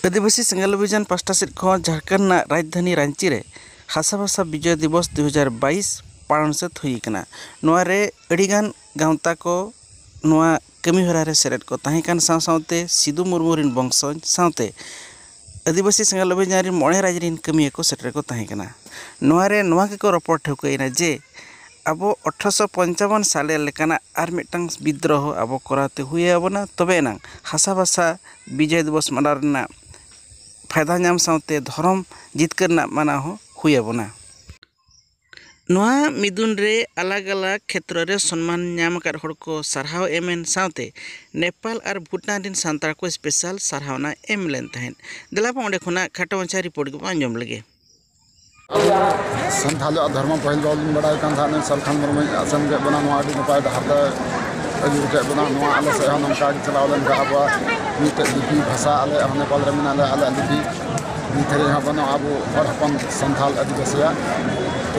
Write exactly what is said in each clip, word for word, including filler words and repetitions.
ᱟᱹᱫᱤᱵᱟᱹᱥᱤ ᱥᱮᱸᱜᱮᱞ ᱚᱵᱷᱤᱡᱟᱱ ᱯᱟᱥᱴᱟ ᱥᱮᱫ ᱠᱷᱚᱱ ᱡᱷᱟᱲᱠᱷᱚᱸᱰ ᱨᱮᱱᱟᱜ ᱨᱟᱡᱽᱫᱷᱟᱱᱤ ᱨᱟᱺᱪᱤ ᱨᱮ ᱦᱟᱥᱟ ᱵᱷᱟᱥᱟ ᱵᱤᱡᱚᱭ ᱫᱤᱵᱚᱥ ᱫᱩ ᱦᱟᱡᱟᱨ ᱵᱟᱭᱤᱥ ᱯᱟᱞᱚᱱ ᱥᱟᱹᱛ ᱦᱩᱭ ᱟᱠᱟᱱᱟ᱾ ᱱᱚᱣᱟ ᱨᱮ ᱟᱹᱰᱤᱜᱟᱱ ᱜᱟᱶᱛᱟ ᱠᱚ ᱱᱚᱣᱟ ᱠᱟᱹᱢᱤ ᱦᱚᱨᱟ ᱨᱮ ᱥᱮᱞᱮᱫ ᱠᱚ ᱛᱟᱦᱮᱸ ᱠᱟᱱ ᱥᱟᱶ ᱥᱟᱶᱛᱮ ᱥᱤᱫᱩ ᱢᱩᱨᱢᱩ ᱨᱮᱱ ᱵᱚᱝᱥᱚᱡᱽ ᱥᱟᱶᱛᱮ ᱟᱹᱫᱤᱵᱟᱹᱥᱤ ᱥᱮᱸᱜᱮᱞ ᱚᱵᱷᱤᱡᱟᱱ ᱨᱮᱱ ᱢᱚᱬᱮ ᱨᱟᱡᱽ ᱨᱮᱱ ᱠᱟᱹᱢᱤᱭᱟᱹ ᱠᱚ ᱥᱮᱴᱮᱨ ᱠᱚ ᱛᱟᱦᱮᱸ ᱠᱟᱱᱟ᱾ ᱱᱚᱣᱟ ᱨᱮ ᱱᱚᱣᱟ ᱜᱮᱠᱚ ᱨᱚᱯᱚᱲ ᱴᱷᱟᱹᱣᱠᱟᱹᱭᱮᱱᱟ ᱡᱮ ᱟᱵᱚ ᱟᱴᱷᱨᱚᱥᱚ ᱯᱚᱧᱪᱟᱵᱚᱱ ᱥᱟᱞᱮ ᱞᱮᱠᱟᱱᱟᱜ ᱟᱨ ᱢᱤᱫᱴᱟᱝ ᱵᱤᱫᱽᱫᱨᱳᱦᱚ ᱟᱵᱚ ᱠᱚᱨᱟᱣ ᱛᱮ ᱦᱩᱭ ᱟᱵᱚᱱᱟ, ᱛᱚᱵᱮ ᱮᱱᱟᱝ ᱦᱟᱥᱟ ᱵᱷᱟᱥᱟ ᱵᱤᱡᱚᱭ ᱫᱤᱵᱚᱥ ᱢᱟᱱᱟᱣ ᱨᱮᱱᱟᱜ ᱯᱷᱟᱭᱫᱟ ᱧᱟᱢ ᱥᱟᱶᱛᱮ ᱫᱷᱚᱨᱚᱢ ᱡᱤᱛᱠᱟᱹᱨ ᱨᱮᱱᱟᱜ ᱢᱟᱱᱟᱣ ᱦᱚᱸ ᱦᱩᱭ ᱟᱵᱚᱱᱟ᱾ ᱱᱚᱣᱟ ᱢᱤᱫᱩᱱ ᱨᱮ ᱟᱞᱟᱜᱽ ᱟᱞᱟᱜᱽ ᱠᱷᱮᱛᱨᱚ ᱨᱮ ᱥᱚᱱᱢᱟᱱ ᱧᱟᱢ ᱟᱠᱟᱫ ᱦᱚᱲ ᱠᱚ ᱥᱟᱨᱦᱟᱣ ᱮᱢᱮᱱ ᱥᱟᱶᱛᱮ ᱱᱮᱯᱟᱞ ᱟᱨ ᱵᱷᱩᱴᱟᱱ ᱨᱮᱱ ᱥᱟᱱᱛᱟᱲ ᱠᱚ ᱥᱯᱮᱥᱟᱞ ᱥᱟᱨᱦᱟᱣᱱᱟ ᱮᱢ ᱞᱮᱱ ᱛᱟᱦᱮᱸᱫ᱾ ᱫᱮᱞᱟ ᱵᱚᱱ ᱚᱸᱰᱮ ᱠᱷᱚᱱᱟᱜ ᱠᱷᱟᱴᱚ ᱢᱟᱪᱷᱟ ᱨᱤᱯᱳᱨᱴ ᱜᱮᱵᱚᱱ ᱟᱸᱡᱚᱢ ᱞᱮᱜᱮ᱾ ᱥᱟᱱᱛᱷᱟᱞ ᱟᱜ ᱫᱷᱚᱨᱢᱚ ᱯᱟᱹᱦᱤᱞ ᱵᱟᱵᱚᱱ ᱵᱟᱲᱟᱭ ᱠᱟᱱ ᱛᱟᱦᱮᱸᱫ, ᱱᱩᱭ ᱥᱟᱞᱠᱷᱟᱱ ᱢᱩᱨᱢᱩᱭ ᱟᱥᱮᱱ ᱠᱮᱫ ᱵᱚᱱᱟ, ᱱᱚᱣᱟ ᱟᱹᱰᱤ ᱱᱟᱯᱟᱭ ᱰᱟᱦᱟᱨ ᱛᱮ ᱟᱹᱭᱩᱨ ᱠᱮᱫ ᱵᱚᱱᱟ᱾ ᱱᱚᱣᱟ ᱟᱞᱮ ᱥᱮᱫ ᱦᱚᱸ ᱱᱚᱝᱠᱟ ᱜᱮ ᱪᱟᱞᱟᱣ ᱞᱮᱱᱠᱷᱟᱱ ᱟᱵᱚᱣᱟᱜ ᱢᱤᱫᱴᱮᱡ ᱞᱤᱯᱤ ᱵᱷᱟᱥᱟ ᱟᱞᱮ ᱦᱚᱸ ᱱᱮᱯᱟᱞ ᱨᱮ ᱢᱮᱱᱟᱜ ᱞᱮᱭᱟ, ᱟᱞᱮᱭᱟᱜ ᱞᱤᱯᱤ ᱱᱤᱛ ᱫᱷᱟᱹᱨᱤᱡ ᱦᱚᱸ ᱵᱟᱹᱱᱩᱜᱼᱟ ᱟᱵᱚ ᱦᱚᱲ ᱦᱚᱯᱚᱱ ᱥᱟᱱᱛᱷᱟᱞ ᱟᱹᱫᱤᱵᱟᱹᱥᱤᱭᱟᱜ᱾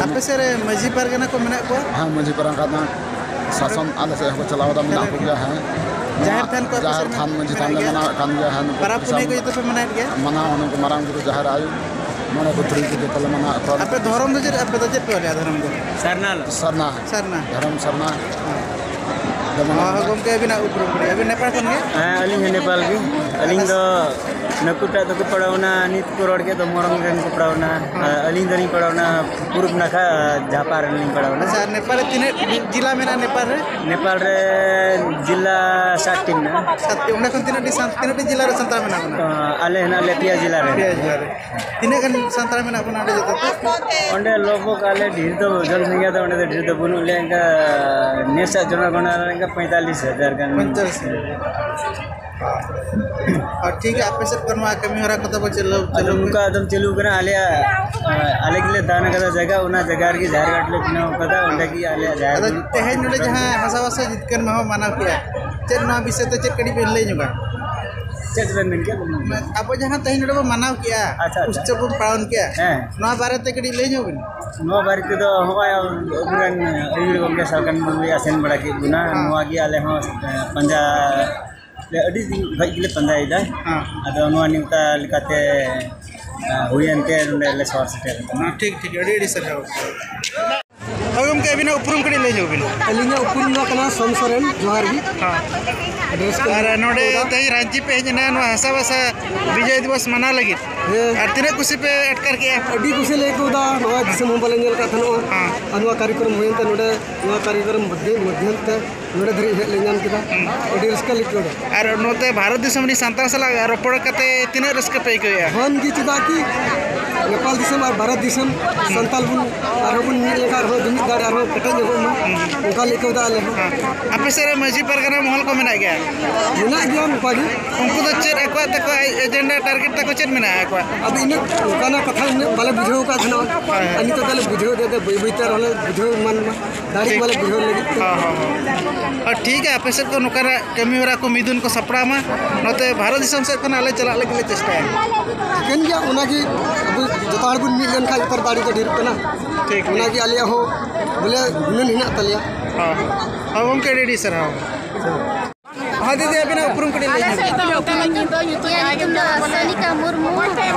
ᱟᱯᱮ ᱥᱮᱫ ᱨᱮ ᱢᱟᱹᱡᱷᱤ ᱯᱟᱨᱜᱟᱱᱟ ᱠᱚ ᱢᱮᱱᱟᱜ ᱠᱚᱣᱟ? ᱦᱮᱸ, ᱢᱟᱹᱡᱷᱤ ᱯᱟᱨᱜᱟᱱᱟ ᱥᱟᱥᱚᱱ ᱟᱞᱮ ᱥᱮᱫ ᱦᱚᱸᱠᱚ ᱪᱟᱞᱟᱣ ᱮᱫᱟ, ᱢᱮᱱᱟᱜ ᱠᱚᱜᱮᱭᱟ᱾ ᱦᱮᱸ, ᱡᱟᱦᱮᱨ ᱛᱷᱟᱱ ᱠᱚ ᱟᱯᱮ ᱡᱟᱦᱮᱨ ᱥᱮᱫ ᱨᱮ ᱛᱷᱟᱱ ᱢᱟᱹᱡᱷᱤ ᱢᱮᱱᱟᱜ ᱛᱷᱟᱱ ᱞᱮ ᱜᱮᱭᱟ? ᱢᱟᱱᱟᱣᱮᱫ ᱠᱟᱱ ᱜᱮᱭᱟ᱾ ᱦᱮᱸ, ᱱᱩᱠᱩ ᱯᱟᱨᱟᱵᱽ ᱯᱩᱱᱟᱹᱭ ᱠᱚ ᱡᱚᱛᱚ ᱯᱮ ᱢᱟᱱᱟᱣᱮᱫ ᱜᱮᱭᱟ? ᱢᱟᱱᱟᱣ, ᱱᱩᱠᱩ ᱢᱟᱨᱟᱝ ᱵᱩᱨᱩ, ᱡᱟᱦᱮᱨ ᱟᱭᱳ, ᱢᱚᱬᱮ ᱠᱚ ᱛᱩᱨᱩᱭ ᱠᱚ ᱡᱚᱛᱚ ᱞᱮ ᱢᱟᱱᱟᱣᱮᱫ ᱠᱚᱣᱟ᱾ ᱟᱯᱮ ᱫᱷᱚᱨᱚᱢ ᱫᱚ ᱪᱮᱫ, ᱟᱯᱮ ᱫᱚ ᱪᱮᱫ ᱯᱮ ᱚᱞᱮᱜᱼᱟ ᱫᱷᱚᱨᱚᱢ ᱫᱚ? ᱥᱟᱨᱱᱟ ᱞᱚ᱾ ᱥᱟᱨᱱᱟ᱾ ᱥᱟᱨᱱᱟ᱾ ᱫᱷᱚᱨᱚᱢ ᱥᱟᱨᱱᱟ᱾ ᱦᱚᱸ, ᱦᱚᱸ, ᱜᱚᱢᱠᱮ, ᱟᱹᱵᱤᱱᱟᱜ ᱩᱯᱨᱩᱢ ᱠᱟᱹᱴᱤᱡ᱾ ᱟᱹᱵᱤᱱ ᱱᱮᱯᱟᱲ ᱠᱷᱚᱱ ᱜᱮ? ᱦᱮᱸ, ᱟᱹᱞᱤᱧ ᱦᱚᱸ ᱱᱮᱯᱟᱞ ᱜᱮ᱾ ᱟᱹᱞᱤᱧ ᱫᱚ ᱱᱩᱠᱩᱴᱟᱜ ᱫᱚᱠᱚ ᱯᱟᱲᱟᱣᱱᱟ, ᱱᱤᱛ ᱠᱚ ᱨᱚᱲ ᱠᱮᱫ ᱫᱚ ᱢᱚᱨᱚᱝ ᱨᱮᱱ ᱠᱚ ᱯᱟᱲᱟᱣᱱᱟ᱾ ᱦᱮᱸ᱾ ᱟᱨ ᱟᱹᱞᱤᱧ ᱫᱚᱞᱤᱧ ᱯᱟᱲᱟᱣᱱᱟ ᱯᱩᱨᱩᱵ ᱱᱟᱠᱷᱟ, ᱡᱷᱟᱯᱟ ᱨᱮᱱ ᱞᱤᱧ ᱯᱟᱲᱟᱣᱱᱟ᱾ ᱟᱪᱪᱷᱟ, ᱱᱮᱯᱟᱞ ᱨᱮ ᱛᱤᱱᱟᱹᱜ ᱡᱮᱞᱟ ᱢᱮᱱᱟᱜᱼᱟ ᱱᱮᱯᱟᱞ ᱨᱮ? ᱱᱮᱯᱟᱞ ᱨᱮ ᱡᱮᱞᱟ ᱥᱟᱛ ᱴᱤ ᱢᱮᱱᱟᱜᱼᱟ᱾ ᱥᱟᱛ ᱴᱤ, ᱚᱸᱰᱮ ᱠᱷᱚᱱ ᱛᱤᱱᱟᱹᱜ ᱴᱤ ᱥᱟᱱ-, ᱛᱤᱱᱟᱹᱜ ᱴᱤ ᱡᱮᱞᱟ ᱨᱮ ᱥᱟᱱᱛᱟᱲ ᱢᱮᱱᱟᱜ ᱵᱚᱱᱟ? ᱟᱸ, ᱟᱞᱮ ᱦᱮᱱᱟᱜ ᱞᱮᱭᱟ ᱯᱮᱭᱟ ᱡᱮᱞᱟ ᱨᱮ᱾ ᱯᱮᱭᱟ ᱡᱮᱞᱟ ᱨᱮ᱾ ᱛᱤᱱᱟᱹᱜ ᱜᱟᱱ ᱥᱟᱱᱛᱟᱲ ᱢᱮᱱᱟᱜ ᱵᱚᱱᱟ ᱚᱸᱰᱮ ᱡᱚᱛᱚ? ᱚᱸᱰᱮ ᱞᱚᱜᱽ ᱵᱷᱚᱜᱽ ᱟᱞᱮ ᱰᱷᱮᱨ ᱫᱚ, ᱡᱚᱱᱥᱚᱝᱠᱷᱟ ᱫᱚ ᱚᱸᱰᱮ ᱫᱚ ᱰᱷᱮᱨ ᱫᱚ ᱵᱟᱹᱱᱩᱜ ᱞᱮᱭᱟ, ᱤᱱᱠᱟ ᱱᱮᱥᱟᱜ ᱡᱚᱱᱚᱜᱚᱱᱟ ᱨᱮ ᱤᱱᱠᱟ ᱯᱚᱸᱭᱛᱟᱞᱤᱥ ᱦᱟᱡᱟᱨ ᱜᱟᱱ᱾ ᱯᱚᱸᱭᱛᱟᱞᱤᱥ ᱦᱟᱡᱟᱨ᱾ ᱟᱨ ᱴᱷᱤᱠ ᱜᱮᱭᱟ, ᱟᱯᱮ ᱥᱮᱫ ᱠᱷᱚᱱ ᱱᱚᱣᱟ ᱠᱟᱹᱢᱤ ᱦᱚᱨᱟ ᱠᱚᱫᱚ ᱵᱚ ᱪᱟᱹᱞᱩ, ᱟᱫᱚ ᱪᱟᱹᱞᱩ ᱱᱚᱝᱠᱟ ᱟᱫᱚᱢ ᱪᱟᱹᱞᱩ ᱠᱟᱱᱟ, ᱟᱞᱮᱭᱟᱜ, ᱟᱞᱮ ᱜᱮᱞᱮ ᱫᱟᱱ ᱠᱟᱫᱟ ᱡᱟᱭᱜᱟ, ᱚᱱᱟ ᱡᱟᱭᱜᱟ ᱨᱮᱜᱮ ᱡᱟᱦᱮᱨ ᱜᱟᱲ ᱞᱮ ᱵᱮᱱᱟᱣ ᱠᱟᱫᱟ, ᱚᱸᱰᱮ ᱜᱮ ᱟᱞᱮᱭᱟᱜ ᱡᱟᱦᱮᱨ ᱟᱫᱚ ᱜᱟᱲ᱾ ᱛᱮᱦᱮᱧ ᱱᱚᱰᱮ ᱡᱟᱦᱟᱸ ᱦᱟᱥᱟ ᱵᱷᱟᱥᱟ ᱡᱤᱛᱠᱟᱹᱨ ᱢᱟᱦᱟ ᱢᱟᱱᱟᱣ ᱠᱮᱜᱼᱟ, ᱪᱮᱫ ᱱᱚᱣᱟ ᱵᱤᱥᱚᱭ ᱛᱮ ᱪᱮᱫ ᱠᱟᱹᱴᱤᱡ ᱵᱮᱱ ᱞᱟᱹᱭ ᱧᱚᱜᱟ? ᱪᱮᱫ ᱵᱮᱱ ᱢᱮᱱ ᱠᱮᱫ? ᱟᱵᱚ ᱡᱟᱦᱟᱸ ᱛᱮᱦᱮᱧ ᱱᱚᱰᱮ ᱵᱚᱱ ᱢᱟᱱᱟᱣ ᱠᱮᱜᱼᱟ, ᱟᱪᱪᱷᱟ, ᱟᱪᱪᱷᱟ᱾ ᱩᱛᱥᱚᱵ ᱵᱚᱱ ᱯᱟᱞᱚᱱ ᱠᱮᱜᱼᱟ, ᱦᱮᱸ᱾ ᱱᱚᱣᱟ ᱵᱟᱨᱮ ᱛᱮ ᱠᱟᱹᱴᱤᱡ ᱞᱟᱹᱭ ᱧᱚᱜ ᱵᱤᱱ᱾ ᱱᱚᱣᱟ ᱵᱟᱨᱮ ᱛᱮᱫᱚ ᱦᱚᱸᱜᱼᱚᱭ ᱟᱵᱚᱨᱮᱱ ᱟᱹᱭᱩᱨ ᱜᱚᱢᱠᱮ ᱥᱟᱞᱠᱷᱟᱱ ᱢᱩᱨᱢᱩᱭ ᱟᱥᱮᱱ ᱵᱟᱲᱟ ᱠᱮᱫ ᱵᱚᱱᱟ, ᱦᱮᱸ᱾ ᱱᱚᱣᱟ ᱜᱮ ᱟᱞᱮ ᱦᱚᱸ, ᱮ, ᱯᱟᱸᱡᱟ ᱟᱹᱰᱤ ᱫᱤᱱ ᱠᱷᱚᱡ ᱜᱮᱞᱮ ᱯᱟᱸᱡᱟᱭᱮᱫᱟ᱾ ᱦᱮᱸ᱾ ᱟᱫᱚ ᱱᱚᱣᱟ ᱱᱮᱣᱛᱟ ᱞᱮᱠᱟᱛᱮ, ᱟ, ᱦᱩᱭᱮᱱ ᱛᱮ ᱱᱚᱰᱮ ᱞᱮ ᱥᱚᱦᱚᱨ ᱥᱮᱴᱮᱨ ᱟᱠᱟᱱᱟ᱾ ᱦᱮᱸ, ᱴᱷᱤᱠ, ᱴᱷᱤᱠ, ᱟᱹᱰᱤ, ᱟᱹᱰᱤ ᱥᱟᱨᱦᱟᱣ᱾ ᱦᱳᱭ ᱜᱚᱢᱠᱮ, ᱟᱹᱵᱤᱱᱟᱜ ᱩᱯᱨᱩᱢ ᱠᱟᱹᱴᱤᱡ ᱞᱟᱹᱭ ᱧᱚᱜ ᱵᱤᱱ᱾ ᱟᱹᱞᱤᱧᱟᱜ ᱩᱯᱨᱩᱢ ᱫᱚ ᱠᱟᱱᱟ ᱥᱚᱢ ᱥᱚᱨᱮᱱ, ᱡᱚᱦᱟᱨ ᱜᱮ᱾ ᱦᱮᱸ᱾ ᱟᱹᱰᱤ ᱨᱟᱹᱥᱠᱟᱹ ᱟᱨ ᱞᱤᱧ ᱱᱚᱰᱮ ᱵᱩᱡᱷᱟᱹᱣ ᱮᱫᱟ᱾ ᱛᱮᱦᱮᱧ ᱨᱟᱺᱪᱤ ᱯᱮ ᱦᱮᱡ ᱮᱱᱟ ᱱᱚᱣᱟ ᱦᱟᱥᱟ ᱵᱷᱟᱥᱟ ᱵᱤᱡᱚᱭ ᱫᱤᱵᱚᱥ ᱢᱟᱱᱟᱣ ᱞᱟᱹᱜᱤᱫ᱾ ᱦᱮᱸ᱾ ᱟᱨ ᱛᱤᱱᱟᱹᱜ ᱠᱩᱥᱤ ᱯᱮ ᱟᱴᱠᱟᱨ ᱠᱮᱜᱼᱟ? ᱟᱹᱰᱤ ᱠᱩᱥᱤ ᱞᱮ ᱟᱹᱭᱠᱟᱹᱣ ᱮᱫᱟ, ᱱᱚᱣᱟ ᱫᱤᱥᱚᱢ ᱦᱚᱸ ᱵᱟᱞᱮ ᱧᱮᱞ ᱟᱠᱟᱫ ᱛᱟᱦᱮᱱᱚᱜᱼᱟ᱾ ᱦᱮᱸ᱾ ᱟᱨ ᱱᱚᱣᱟ ᱠᱟᱨᱭᱚᱠᱨᱚᱢ ᱦᱩᱭᱮᱱ ᱛᱮ ᱱᱚᱰᱮ, ᱱᱚᱣᱟ ᱠᱟᱨᱭᱚᱠᱨᱚᱢ ᱢᱟᱫᱽᱫᱷᱚᱢ, ᱢᱟᱫᱽᱫᱷᱚᱢ ᱛᱮ ᱱᱚᱰᱮ ᱫᱷᱟᱹᱨᱤᱡ ᱦᱮᱡ ᱞᱮ ᱧᱟᱢ ᱠᱮᱫᱟ᱾ ᱟᱨ ᱱᱚᱛᱮ ᱵᱷᱟᱨᱚᱛ ᱫᱤᱥᱚᱢ ᱨᱤᱱ ᱥᱟᱱᱛᱟᱲ ᱥᱟᱞᱟᱜ ᱨᱚᱯᱚᱲ ᱠᱟᱛᱮ ᱛᱤᱱᱟᱹᱜ ᱨᱟᱹᱥᱠᱟᱹ ᱯᱮ ᱟᱹᱭᱠᱟᱹᱣᱮᱫᱼᱟ? ᱦᱚᱱ ᱜᱮ, ᱪᱮᱫᱟᱜ ᱠᱤ ᱱᱮᱯᱟᱞ ᱫᱤᱥᱚᱢ ᱟᱨ ᱵᱷᱟᱨᱚᱛ ᱫᱤᱥᱚᱢ ᱥᱟᱱᱛᱟᱲ ᱵᱚᱱ ᱟᱨᱦᱚᱸ ᱵᱚᱱ ᱢᱤᱫ ᱞᱮᱱᱠᱷᱟᱱ ᱟᱨᱦᱚᱸ ᱡᱩᱢᱤᱫ ᱫᱟᱲᱮ ᱟᱨᱦᱚᱸ ᱠᱮᱴᱮᱡ ᱧᱚᱜᱚᱜ ᱢᱟ, ᱚᱱᱠᱟ ᱞᱮ ᱟᱹᱭᱠᱟᱹᱣ ᱮᱫᱟ ᱟᱞᱮ ᱦᱚᱸ᱾ ᱟᱯᱮ ᱥᱮᱫ ᱨᱮ ᱢᱟᱹᱡᱷᱤ ᱯᱟᱨᱜᱟᱱᱟ ᱢᱚᱦᱚᱞ ᱠᱚ ᱢᱮᱱᱟᱜ ᱜᱮᱭᱟ? ᱢᱮᱱᱟᱜ ᱜᱮᱭᱟ ᱱᱚᱝᱠᱟ ᱜᱮ᱾ ᱩᱱᱠᱩ ᱫᱚ ᱪᱮᱫ ᱟᱠᱚᱣᱟᱜ ᱛᱟᱠᱚ ᱮᱡᱮᱱᱰᱟ, ᱴᱟᱨᱜᱮᱴ ᱛᱟᱠᱚ ᱪᱮᱫ ᱢᱮᱱᱟᱜᱼᱟ ᱟᱠᱚᱣᱟᱜ? ᱟᱫᱚ ᱤᱱᱟᱹᱜ ᱚᱱᱠᱟᱱᱟᱜ ᱠᱟᱛᱷᱟ ᱩᱱᱟᱹᱜ ᱵᱟᱞᱮ ᱵᱩᱡᱷᱟᱹᱣ ᱟᱠᱟᱫ ᱛᱟᱦᱮᱱᱟ᱾ ᱦᱳᱭ, ᱦᱳᱭ᱾ ᱟᱨ ᱱᱤᱛᱚᱜ ᱫᱚᱞᱮ ᱵᱩᱡᱷᱟᱹᱣ ᱮᱫᱟ, ᱵᱟᱹᱭ ᱵᱟᱹᱭ ᱛᱮ ᱟᱨᱦᱚᱸ ᱞᱮ ᱵᱩᱡᱷᱟᱹᱣ ᱮᱢᱟᱱ ᱢᱟ᱾ ᱫᱟᱲᱮ ᱴᱷᱤᱠ᱾ ᱢᱟᱞᱮ ᱵᱩᱡᱷᱟᱹᱣ ᱞᱟᱹᱜᱤᱫ ᱛᱮ᱾ ᱦᱚᱸ, ᱦᱚᱸ, ᱦᱚᱸ᱾ ᱟᱨ ᱴᱷᱤᱠ ᱜᱮᱭᱟ, ᱟᱯᱮ ᱥᱮᱫ ᱠᱚ ᱱᱚᱝᱠᱟᱱᱟᱜ ᱠᱟᱹᱢᱤ ᱦᱚᱨᱟ ᱠᱚ ᱢᱤᱫᱩᱱ ᱠᱚ ᱥᱟᱯᱲᱟᱣ ᱢᱟ, ᱱᱚᱛᱮ ᱵᱷᱟᱨᱚᱛ ᱫᱤᱥᱚᱢ ᱥᱮᱫ ᱠᱷᱚᱱ ᱟᱞᱮ ᱪᱟᱞᱟᱜ ᱞᱟᱹᱜᱤᱫ ᱞᱮ ᱪᱮᱥᱴᱟᱭᱟ᱾ ᱴᱷᱤᱠᱟᱹᱱ ᱜᱮᱭᱟ, ᱚᱱᱟᱜᱮ ᱟᱵᱚ ᱡᱚᱛᱚ ᱦᱚᱲ ᱵᱚᱱ ᱢᱤᱫ ᱞᱮᱱᱠᱷᱟᱱ ᱡᱚᱛᱚ ᱦᱚᱲ ᱫᱟᱲᱮ ᱫᱚ ᱰᱷᱮᱨᱚᱜ ᱠᱟᱱᱟ᱾ ᱴᱷᱤᱠ, ᱴᱷᱤᱠ᱾ ᱚᱱᱟᱜᱮ ᱟᱞᱮᱭᱟᱜ ᱦᱚᱸ ᱵᱚᱞᱮ ᱜᱩᱱᱟᱹᱱ ᱦᱮᱱᱟᱜ ᱛᱟᱞᱮᱭᱟ᱾ ᱦᱚᱸ, ᱦᱚᱸ, ᱜᱚᱢᱠᱮ, ᱟᱹᱰᱤ ᱟᱹᱰᱤ ᱥᱟᱨᱦᱟᱣ᱾ ᱦᱚᱸ, ᱫᱤᱫᱤ, ᱟᱹᱵᱤᱱᱟᱜ ᱩᱯᱨᱩᱢ ᱠᱟᱹᱴᱤᱡ ᱞᱟᱹᱭ ᱧᱚᱜ ᱵᱤᱱ᱾ ᱤᱧᱟᱹᱜ ᱧᱩᱛᱩᱢ ᱫᱚ ᱥᱟᱱᱤᱠᱟ ᱢᱩᱨᱢᱩ,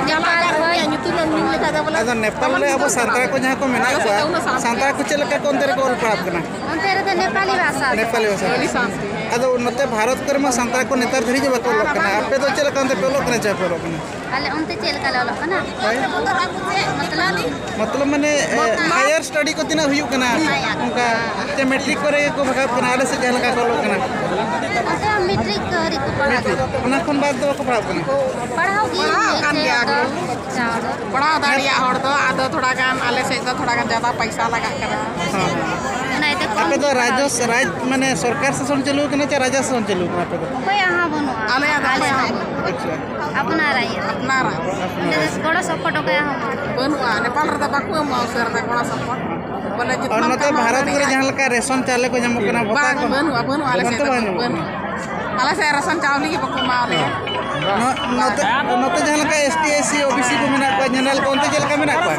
ᱱᱮᱯᱟᱞ ᱠᱷᱚᱱ᱾ ᱟᱫᱚ ᱱᱮᱯᱟᱞ ᱨᱮ ᱟᱵᱚ ᱥᱟᱱᱛᱟᱲ ᱠᱚ ᱡᱟᱦᱟᱸ ᱠᱚ ᱢᱮᱱᱟᱜ ᱠᱚᱣᱟ, ᱥᱟᱱᱛᱟᱲ ᱠᱚ ᱪᱮᱫ ᱞᱮᱠᱟ ᱠᱚ ᱚᱱᱛᱮ ᱨᱮᱠᱚ ᱚᱞ ᱯᱟᱲᱦᱟᱜ ᱠᱟᱱᱟ? ᱚᱱᱛᱮ ᱨᱮᱫᱚ ᱱᱮᱯᱟᱞᱤ ᱵᱷᱟᱥᱟ ᱛᱮ᱾ ᱱᱮᱯᱟᱞᱤ ᱵᱷᱟᱥᱟ ᱛᱮ᱾ ᱟᱫᱚ ᱱᱚᱛᱮ ᱵᱷᱟᱨᱚᱛ ᱠᱚᱨᱮ ᱢᱟ ᱥᱟᱱᱛᱟᱲ ᱠᱚ ᱱᱮᱛᱟᱨ ᱫᱷᱟᱹᱨᱤᱡ ᱜᱮ ᱵᱟᱠᱚ ᱚᱞᱚᱜ ᱠᱟᱱᱟ᱾ ᱟᱯᱮ ᱫᱚ ᱪᱮᱫ ᱞᱮᱠᱟ ᱚᱱᱛᱮ ᱯᱮ ᱚᱞᱚᱜ ᱠᱟᱱᱟ ᱪᱮ ᱵᱟᱯᱮ ᱚᱞᱚᱜ ᱠᱟᱱᱟ? ᱟᱞᱮ ᱚᱱᱛᱮ ᱪᱮᱫ ᱞᱮᱠᱟ ᱞᱮ ᱚᱞᱚᱜ ᱠᱟᱱᱟ? ᱦᱳᱭ᱾ ᱢᱚᱛᱞᱚᱵ? ᱢᱚᱛᱞᱚᱵ ᱢᱟᱱᱮ, ᱮ, ᱢᱚᱛᱞᱚᱵ? ᱦᱟᱭᱟᱨ ᱥᱴᱟᱰᱤ ᱠᱚ ᱛᱤᱱᱟᱹᱜ ᱦᱩᱭᱩᱜ ᱠᱟᱱᱟ? ᱦᱟᱭᱟᱨ᱾ ᱚᱱᱠᱟ ᱪᱮ ᱢᱮᱴᱨᱤᱠ ᱠᱚᱨᱮ ᱜᱮᱠᱚ ᱵᱷᱟᱜᱟᱣ ᱠᱟᱱᱟ, ᱟᱞᱮ ᱥᱮᱫ ᱡᱟᱦᱟᱸ ᱞᱮᱠᱟ ᱠᱚ ᱚᱞᱚᱜ ᱠᱟᱱᱟ? ᱚᱱᱛᱮ ᱢᱮᱴᱨᱤᱠ ᱠᱚ ᱦᱟᱹᱨᱤᱡ ᱠᱚ ᱯᱟᱲᱦᱟᱜ ᱢᱮᱴᱨᱤᱠ᱾ ᱠᱟᱱᱟ᱾ ᱚᱱᱟ ᱠᱷᱚᱱ ᱵᱟᱫ ᱫᱚ ᱵᱟᱠᱚ ᱯᱟᱲᱦᱟᱜ ᱠᱟᱱᱟ? ᱯᱟᱲᱦᱟᱣ ᱜᱮ ᱯᱟᱲᱦᱟᱣ ᱦᱩᱭᱩᱜ ᱠᱟᱱ ᱜᱮᱭᱟ ᱠᱚ᱾ ᱜᱮᱭᱟ᱾ ᱯᱟᱲᱦᱟᱣ ᱫᱟᱲᱮᱭᱟᱜ ᱦᱚᱲ ᱫᱚ, ᱟᱫᱚ ᱛᱷᱚᱲᱟ ᱜᱟᱱ ᱟᱞᱮ ᱥᱮᱫ ᱫᱚ ᱛᱷᱚᱲᱟ ᱜᱟᱱ ᱡᱟᱫᱟ ᱯᱚᱭᱥᱟ ᱞᱟᱜᱟᱜ ᱠᱟᱱᱟ᱾ ᱦᱮᱸ᱾ ᱚᱱᱟ ᱤᱭᱟᱹᱛᱮ ᱠᱚᱢ ᱟᱯᱮ ᱫᱚ ᱜᱮ ᱯᱟᱲᱦᱟᱣ ᱨᱟᱡᱽ, ᱦᱩᱭᱩᱜ ᱠᱟᱱᱟ᱾ ᱨᱟᱡᱽ, ᱢᱟᱱᱮ ᱥᱚᱨᱠᱟᱨ ᱥᱟᱥᱚᱱ ᱪᱟᱹᱞᱩ ᱠᱟᱱᱟ ᱪᱮ ᱨᱟᱡᱟ ᱥᱟᱥᱚᱱ ᱪᱟᱹᱞᱩ ᱠᱟᱱᱟ ᱟᱯᱮ ᱫᱚ? ᱚᱠᱚᱭᱟᱜ ᱦᱚᱸ ᱵᱟᱹᱱᱩᱜᱼᱟ᱾ ᱟᱞᱮᱭᱟᱜ ᱫᱚ ᱟᱞᱮ ᱚᱠᱚᱭᱟᱜ ᱦᱚᱸ ᱵᱟᱹᱱᱩᱜᱼᱟ᱾ ᱟᱪᱪᱷᱟ᱾ ᱟᱯᱱᱟᱨᱟᱜ ᱤᱭᱟᱹ᱾ ᱟᱯᱱᱟᱨᱟᱜ᱾ ᱚᱸᱰᱮ ᱫᱚ ᱜᱚᱲᱚ ᱥᱚᱯᱚᱦᱚᱫ ᱚᱠᱚᱭᱟᱜ ᱦᱚᱸ ᱵᱟᱹᱱᱩᱜᱼᱟ᱾ ᱵᱟᱹᱱᱩᱜᱼᱟ᱾ ᱱᱮᱯᱟᱞ ᱨᱮᱫᱚ ᱵᱟᱠᱚ ᱮᱢᱚᱜᱼᱟ ᱩᱥᱟᱹᱨᱟ ᱫᱚ ᱜᱚᱲᱚ ᱥᱚᱯᱚᱦᱚᱫ᱾ ᱵᱚᱞᱮ ᱟᱨ ᱡᱚᱛᱱᱟᱢ ᱱᱚᱛᱮ ᱠᱟᱢᱟᱣ ᱵᱷᱟᱨᱚᱛ ᱠᱚᱨᱮ ᱫᱟᱲᱮᱭᱟᱜᱼᱟ᱾ ᱡᱟᱦᱟᱸ ᱞᱮᱠᱟ ᱨᱮᱥᱚᱱ ᱪᱟᱣᱞᱮ ᱠᱚ ᱧᱟᱢᱚᱜ ᱠᱟᱱᱟ, ᱵᱷᱚᱛᱟ ᱵᱟᱝ, ᱠᱚ? ᱵᱟᱹᱱᱩᱜᱼᱟ, ᱵᱟᱹᱱᱩᱜᱼᱟ ᱟᱞᱮ ᱵᱷᱚᱛᱟ ᱥᱮᱫ ᱫᱚ ᱫᱚ, ᱵᱟᱝ ᱧᱟᱢᱚᱜ ᱵᱟᱹᱱᱩᱜᱼᱟ᱾ ᱠᱟᱱᱟ᱾ ᱟᱞᱮ ᱥᱮᱫ ᱨᱮᱥᱚᱱ ᱪᱟᱣᱞᱮ ᱜᱮ ᱵᱟᱠᱚ ᱮᱢᱟᱣ ᱞᱮᱭᱟ᱾ ᱱᱚᱣᱟ, ᱱᱚᱛᱮ ᱱᱚᱛᱮ ᱡᱟᱦᱟᱸ ᱞᱮᱠᱟ S T, S C, O B C ᱠᱚ ᱢᱮᱱᱟᱜ ᱠᱚᱣᱟ, ᱡᱮᱱᱟᱨᱮᱞ ᱠᱚ, ᱚᱱᱛᱮ ᱪᱮᱫ ᱞᱮᱠᱟ ᱢᱮᱱᱟᱜ ᱠᱚᱣᱟ?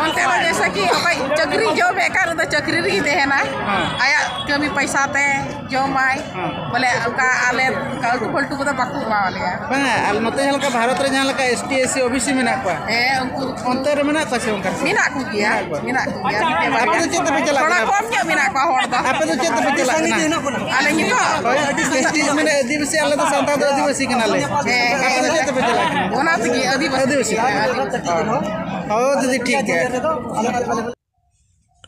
ᱚᱱᱛᱮ ᱫᱚ ᱡᱮᱭᱥᱮ ᱠᱤ ᱚᱠᱚᱭ ᱪᱟᱹᱠᱨᱤ ᱡᱚᱢᱮᱫ ᱠᱟᱱ, ᱩᱱᱤ ᱫᱚ ᱪᱟᱹᱠᱨᱤ ᱨᱮᱜᱮ ᱛᱟᱦᱮᱱᱟ᱾ ᱦᱮᱸ᱾ ᱟᱭᱟᱜ ᱠᱟᱹᱢᱤ ᱯᱚᱭᱥᱟ ᱛᱮ ᱡᱚᱢᱟᱭ᱾ ᱦᱮᱸ᱾ ᱵᱚᱞᱮ ᱚᱱᱠᱟ ᱟᱞᱮ ᱚᱱᱠᱟ ᱟᱹᱞᱴᱩ ᱯᱷᱟᱹᱞᱴᱩ ᱠᱚᱫᱚ ᱵᱟᱠᱚ ᱮᱢᱟᱣᱟᱞᱮᱭᱟ᱾ ᱵᱟᱝᱟ, ᱟᱨ ᱱᱚᱛᱮ ᱡᱟᱦᱟᱸ ᱞᱮᱠᱟ ᱵᱷᱟᱨᱚᱛ ᱨᱮ ᱡᱟᱦᱟᱸ ᱞᱮᱠᱟ S T, S C, O B C ᱢᱮᱱᱟᱜ ᱠᱚᱣᱟ, ᱦᱮᱸ, ᱩᱱᱠᱩ ᱚᱱᱛᱮ ᱨᱮ ᱢᱮᱱᱟᱜ ᱠᱚᱣᱟ ᱥᱮ ᱚᱱᱠᱟ? ᱢᱮᱱᱟᱜ ᱠᱚᱜᱮᱭᱟ, ᱢᱮᱱᱟᱜ ᱠᱚᱣᱟ᱾ ᱢᱮᱱᱟᱜ ᱠᱚᱜᱮᱭᱟ᱾ ᱟᱯᱮ ᱫᱚ ᱪᱮᱫ ᱛᱮᱯᱮ ᱪᱟᱞᱟᱜ ᱛᱷᱚᱲᱟ ᱠᱟᱱᱟ? ᱠᱚᱢ ᱧᱚᱜ ᱢᱮᱱᱟᱜ ᱠᱚᱣᱟ ᱦᱚᱲ ᱫᱚ᱾ ᱟᱯᱮ ᱫᱚ ᱪᱮᱫ ᱛᱮᱯᱮ ᱪᱟᱞᱟᱜ ᱠᱟᱱᱟ? ᱟᱞᱮ ᱱᱤᱛᱚᱜ ᱦᱳᱭ, ᱮᱥ ᱴᱤ ᱢᱟᱱᱮ ᱟᱹᱫᱤᱵᱟᱹᱥᱤ, ᱟᱞᱮ ᱫᱚ ᱥᱟᱱᱛᱟᱲ ᱫᱚ ᱟᱹᱫᱤᱵᱟᱹᱥᱤ ᱠᱟᱱᱟᱞᱮ᱾ ᱦᱮᱸ, ᱟᱯᱮ ᱫᱚ ᱪᱮᱫ ᱛᱮᱯᱮ ᱪᱟᱞᱟᱜ ᱠᱟᱱᱟ? ᱚᱱᱟ ᱛᱮᱜᱮ ᱟᱹᱫᱤᱵᱟᱹᱥᱤ᱾ ᱟᱹᱫᱤᱵᱟᱹᱥᱤ᱾ ᱦᱮᱸ, ᱟᱹᱫᱤᱵᱟᱹᱥᱤ᱾ ᱦᱳᱭ, ᱫᱤᱫᱤ, ᱴᱷᱤᱠ ᱜᱮᱭᱟ᱾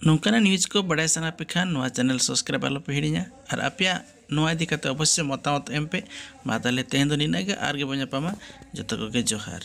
ᱱᱚᱝᱠᱟᱱᱟᱜ ᱱᱤᱭᱩᱡᱽ ᱠᱚ ᱵᱟᱲᱟᱭ ᱥᱟᱱᱟ ᱯᱮ ᱠᱷᱟᱱ ᱱᱚᱣᱟ ᱪᱮᱱᱮᱞ ᱥᱟᱵᱥᱠᱨᱟᱭᱤᱵ ᱟᱞᱚᱯᱮ ᱦᱤᱲᱤᱧᱟ, ᱟᱨ ᱟᱯᱮᱭᱟᱜ ᱱᱚᱣᱟ ᱤᱫᱤ ᱠᱟᱛᱮ ᱚᱵᱚᱥᱥᱳᱭ ᱢᱚᱛᱟᱢᱚᱛ ᱮᱢ ᱯᱮ᱾ ᱢᱟ ᱛᱟᱦᱞᱮ ᱛᱮᱦᱮᱧ ᱫᱚ ᱱᱤᱱᱟᱹᱜ ᱜᱮ, ᱟᱨ ᱜᱮᱵᱚᱱ ᱧᱟᱯᱟᱢᱟ᱾ ᱡᱚᱛᱚ ᱠᱚᱜᱮ ᱡᱚᱦᱟᱨ᱾